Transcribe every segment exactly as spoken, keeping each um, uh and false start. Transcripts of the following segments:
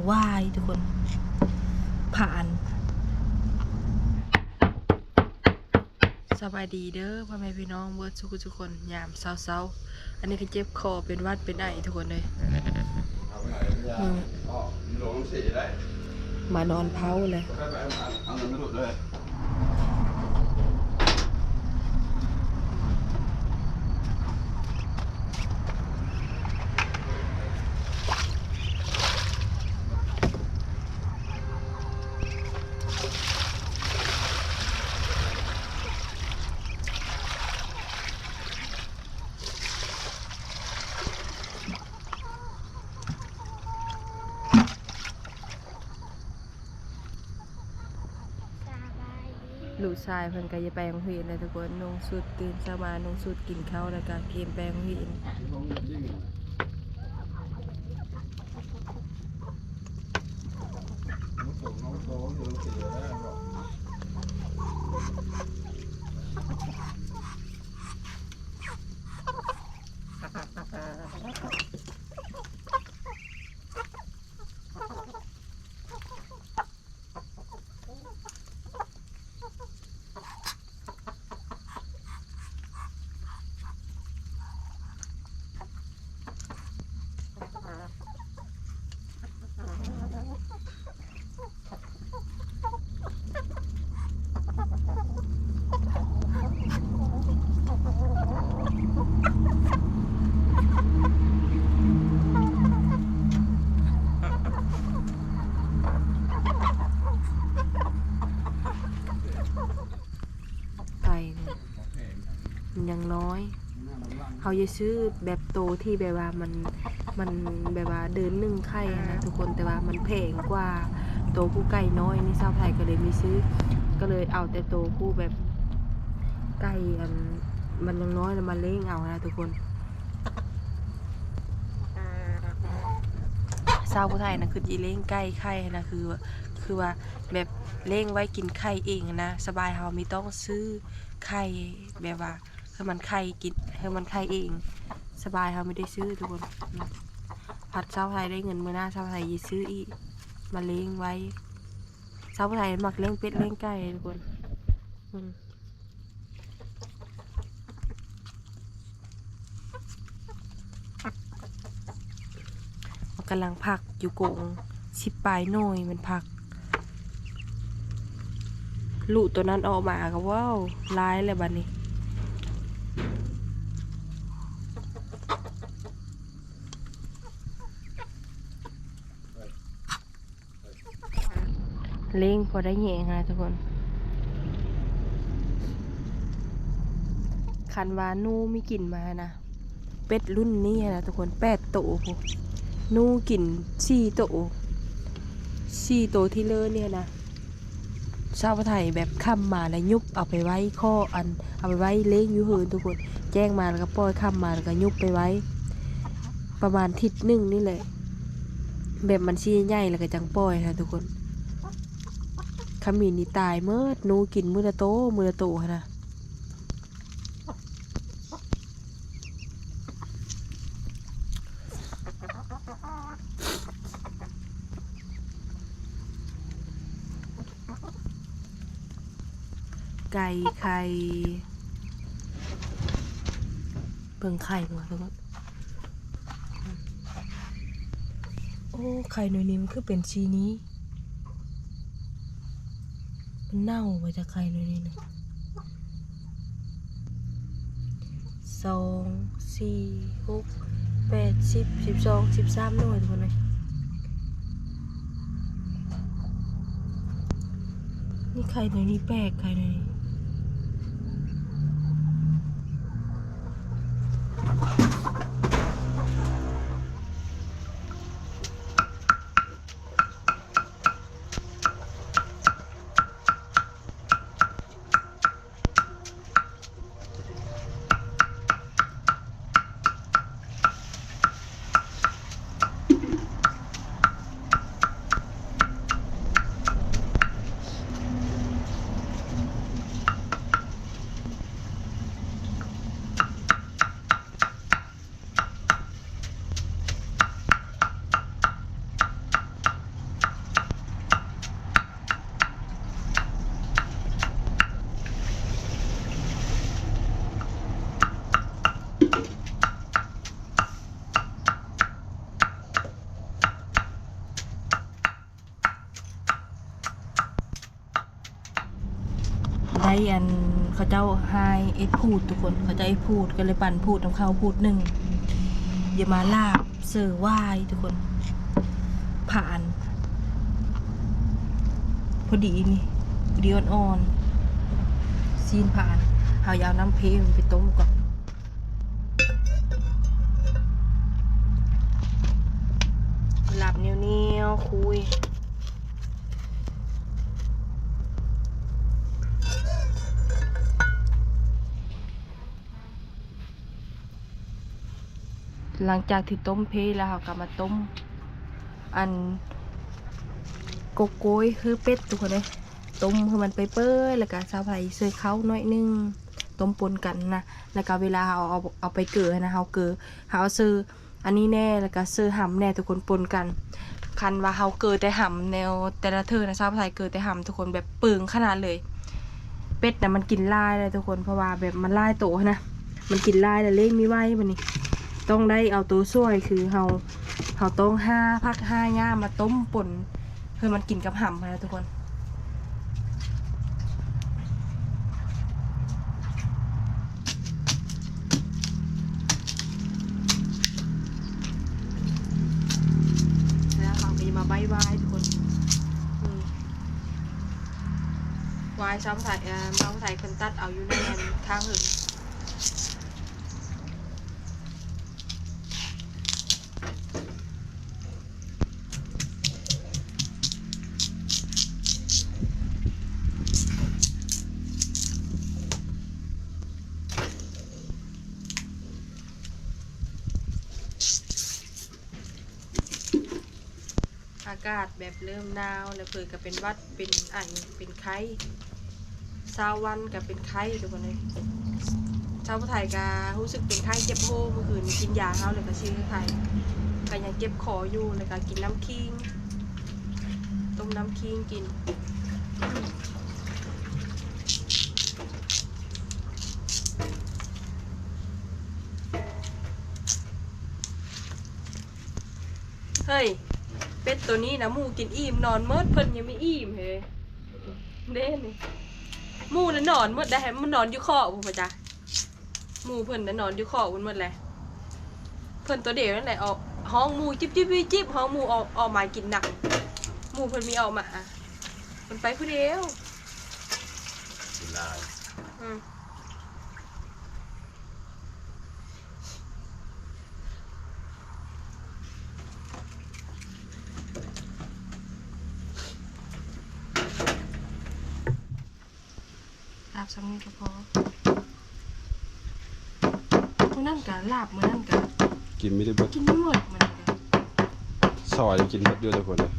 วายทุกคน ผ่าน สบายดีเด้อพ่อแม่พี่น้องเบิดทุกทุกคน ยามเช้าๆ อันนี้ก็เจ็บคอเป็นหวัดเป็นไอทุกคนเลย เอาไปไหนเนี่ย อืม อ๋อ มีโรงสีได้ มานอนเผาเลย ไปไปเอาเอาเงินไม่หลุดเลย ลูกชายเพิ่นก็จะไปโรงเรียนแล้วทุกคน นุ่งชุดตื่นเช้ามา นุ่งชุดกินข้าวแล้วก็เตรียมไปโรงเรียน ไข่เนี่ย มันยังน้อย เฮาจะซื้อแบบโตที่แบบว่ามัน มันแบบว่าเดือนหนึ่งไข่อะนะทุกคน แต่ว่ามันแพงกว่าโตผู้ไก่น้อยนี่ สาวไทยก็เลยไม่ซื้อ ก็เลยเอาแต่โตผู้แบบไก่อันมันยังน้อยแล้วมาเลี้ยงเอานะทุกคน สาวผู้ไทยนะคืออีเลี้ยงไก่ไข่นะ คือ คือว่าแบบเลี้ยงไว้กินไข่เองนะ สบาย เฮาไม่ต้องซื้อไข่แบบว่า ให้มันไข่กิน ให้มันไข่เอง สบาย เฮาไม่ได้ซื้อทุกคน ผัดสาวไทยได้เงินมื้อหน้า สาวไทยจะซื้ออีก มาเลี้ยงไว้ สาวไทยมักเลี้ยงเป็ดเลี้ยงไก่ทุกคน อืม มันกำลังผักอยู่กง สิบปลายหน่วยมันผัก ลูกตัวนั้นออกมาก็ว้าว หลายเลยบัดนี้ เลี้ยงพอได้แยงนะทุกคน คันว่าหนูมีกินมานะ เป็ดรุ่นนี้นะทุกคน แปดโตพุ้น หนูกินสี่โต สี่โตที่เหลือเนี่ยนะ สาวไทยแบบค้ำมาแล้วยุบเอาไปไว้ข้ออัน เอาไปไว้เลี้ยงอยู่เฮือนทุกคน แจ้งมาแล้วก็ปล่อย ค้ำมาแล้วก็ยุบไปไว้ ประมาณอาทิตย์หนึ่งนี่แหละ แบบมันสิใหญ่แล้วก็จังปล่อยนะทุกคน ขมิ้นนี่ตายเมิด หนูกินมื้อละโต มื้อละโตหั้นนะ ไก่ไข่ เบิ่งไข่หมดทุกคน โอ้ ไข่หน่วยนี้มันคือเป็นสีนี้ มันเน่าไปจากไข่หน่วยนี้นะ สอง สี่ หก แปด สิบ สิบสอง สิบสามหน่วยทุกคนเลย นี่ไข่หน่วยนี้แปลก ไข่หน่วยนี้ ได้อันเขาเจ้าให้เอ็ดพูดทุกคน เขาเจ้าเอ็ดพูดก็เลยปั่นพูดนำเขาพูดหนึ่ง อย่ามาลาบเสิร์ฟวายทุกคน ผ่าน พอดีนี่ พอดีอ่อนๆ ซีนผ่าน เอายาวน้ำเพมันไปต้มก่อน ลาบเหนียวๆ คุย หลังจากที่ต้มเพแล้วเขาก็มาต้ม อันโกโก้ยคือเป็ดทุกคนเลย ต้มให้มันเปื่อยๆ แล้วก็ซาวไพเสิร์ฟข้าวหน่อยหนึ่ง ต้มปนกันนะ แล้วก็เวลาเอาเอาเอาไปเกลือนะ เขาเกลือเขาเอาเสิร์ฟอันนี้แน่ แล้วก็เสิร์ฟหำแน่ ทุกคนปนกัน คันว่าเขาเกลือแต่หำแนวแต่ละเทื่อนะ ซาวไพเกลือแต่หำทุกคนแบบเปิงขนาดเลย เป็ดนะมันกินหลายเลยทุกคน เพราะว่าแบบมันหลายโตนะ มันกินหลายแล้วเลี้ยงไม่ไหวบัดนี้ ต้องได้เอาตัวช่วยคือเขาเขาต้องหาผักหาหญ้ามาต้มปน เพื่อมันกินกับหำนะทุกคน แล้วเราก็จะมาใบ้วายทุกคน อืม วายซ้ำไทย เอ่อ ซ้ำไทยเพิ่นตัดเอาอยู่ในอันข้างหึง อากาศแบบเริ่มหนาวแล้ว เพิ่นก็เป็นหวัด เป็นไอ เป็นไข้ ซาววันก็เป็นไข้ทุกคนเลย ซาวไทยก็รู้สึกเป็นไข้เจ็บคอ เมื่อคืนนี้กินยาเขาแล้วก็ชื่อไทย ก็ยังเจ็บคออยู่ แล้วก็กินน้ำขิง ต้มน้ำขิงกิน เฮ้ย เป็ดตัวนี้นะ หมูกินอิ่มนอนหมด เพิ่นยังไม่อิ่มเฮ้ย เด้นี่ หมูน่ะนอนหมดได้ มันนอนอยู่คอกพุ้นจ้ะ หมูเพิ่นน่ะนอนอยู่คอกพุ้นหมดเลย เพิ่นตัวเดียวนั่นแหละ ออก ฮ้องหมูจิบจิบจิบจิบ ฮ้องหมูออก ออกมากินหนัก หมูเพิ่นมีออกมาอะ มันไปผู้เดียว กินได้ อืม ลาบซ้ำนี่ก็พอ มื้อนั้นก็ลาบ มื้อนั้นก็ กินไม่ได้เบิด กินไม่หมด มื้อนั้นก็ ซอยกินเบิดอยู่ทุกคนเลย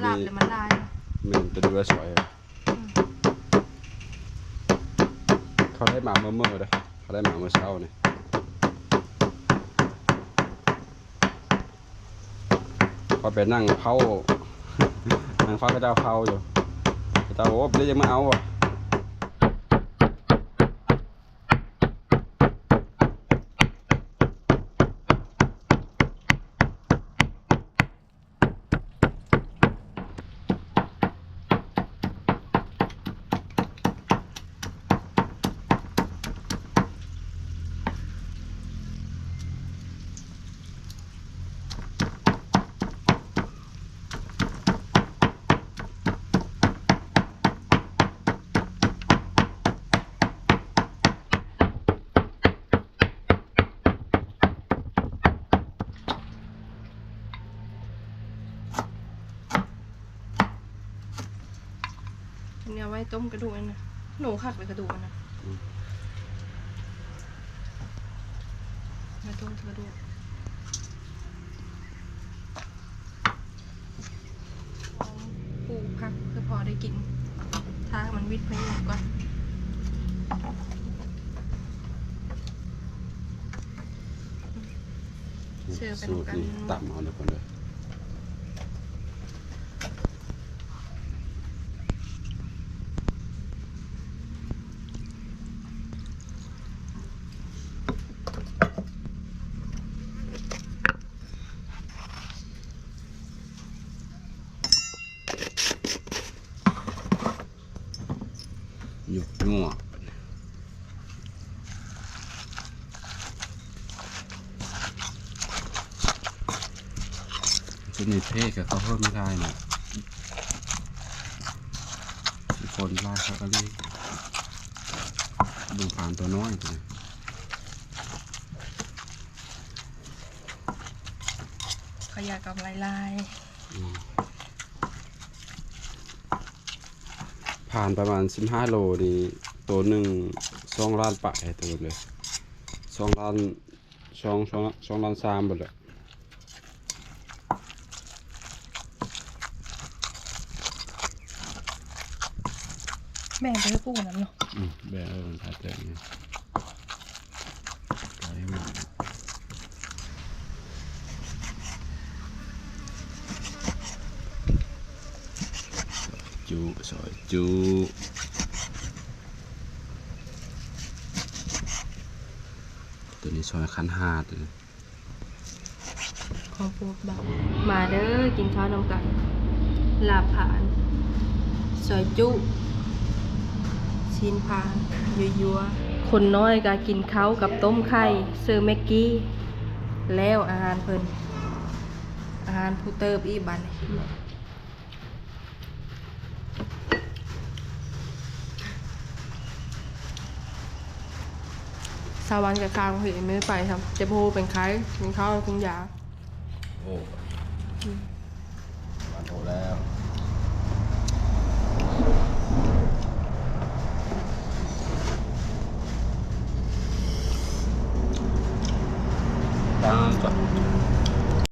ลาบเลยมันลาย แม่น ตัวนี้ว่าซอยอะ อืม เขาได้มาเมื่อเมื่อเด้อ เขาได้มาเมื่อเช้านี่ พอไปนั่งเผา นั่งเผาเขาเจ้าเผาอยู่ เขาเจ้า โอ้ เดี๋ยวยังมาเอาอ่ะ อันนี้เอาไว้ต้มกระดูกอันนะ หนูคักเลยกระดูกอันนะ อืม มาต้มกระดูก ปลูกผักคือพอได้กิน ถ้ามันวิดพะยุก่อน เสิร์ฟไป สูตร นำกัน นี่ตำเอาเลยคนเด้อ เ งัว ตัวนี้เพกกับเขาเพิ่มไม่ได้เนี่ย คนไล่เขาก็เรียก ดูผ่านตัวน้อยตัวนี้ ขยะกับลายลาย อืม ผ่านประมาณสิบห้าโลนี่ ตัวหนึ่งสองล้านปลายตัวเลย สองล้าน สอง สอง สองล้านสามหมดเลย แบ่งไปให้ปู่น้ำเนาะ อืม แบ่งเออ มันพาแจกเนี่ย ไก่หมด จุ ซอยจุ ตัวนี้ซอยคันหาดเลย ของพวกบ่าว มาเด้อ กินข้าวนำกัน ลาบผ่าน ซอยจุ ชิ้นผ่าน ยัวๆ คนน้อยก็กินข้าวกับต้มไข่ เซอร์แม็กกี้ แล้วอาหารเพิ่น อาหารผู้เติบอีกบัดนี้ สาววันกับคางเห็นไม่ไปครับ เจ็บหูเป็นไข้ กินข้าวกินยา โอ้ อืม วันโอแล้ว ตามจ้ะ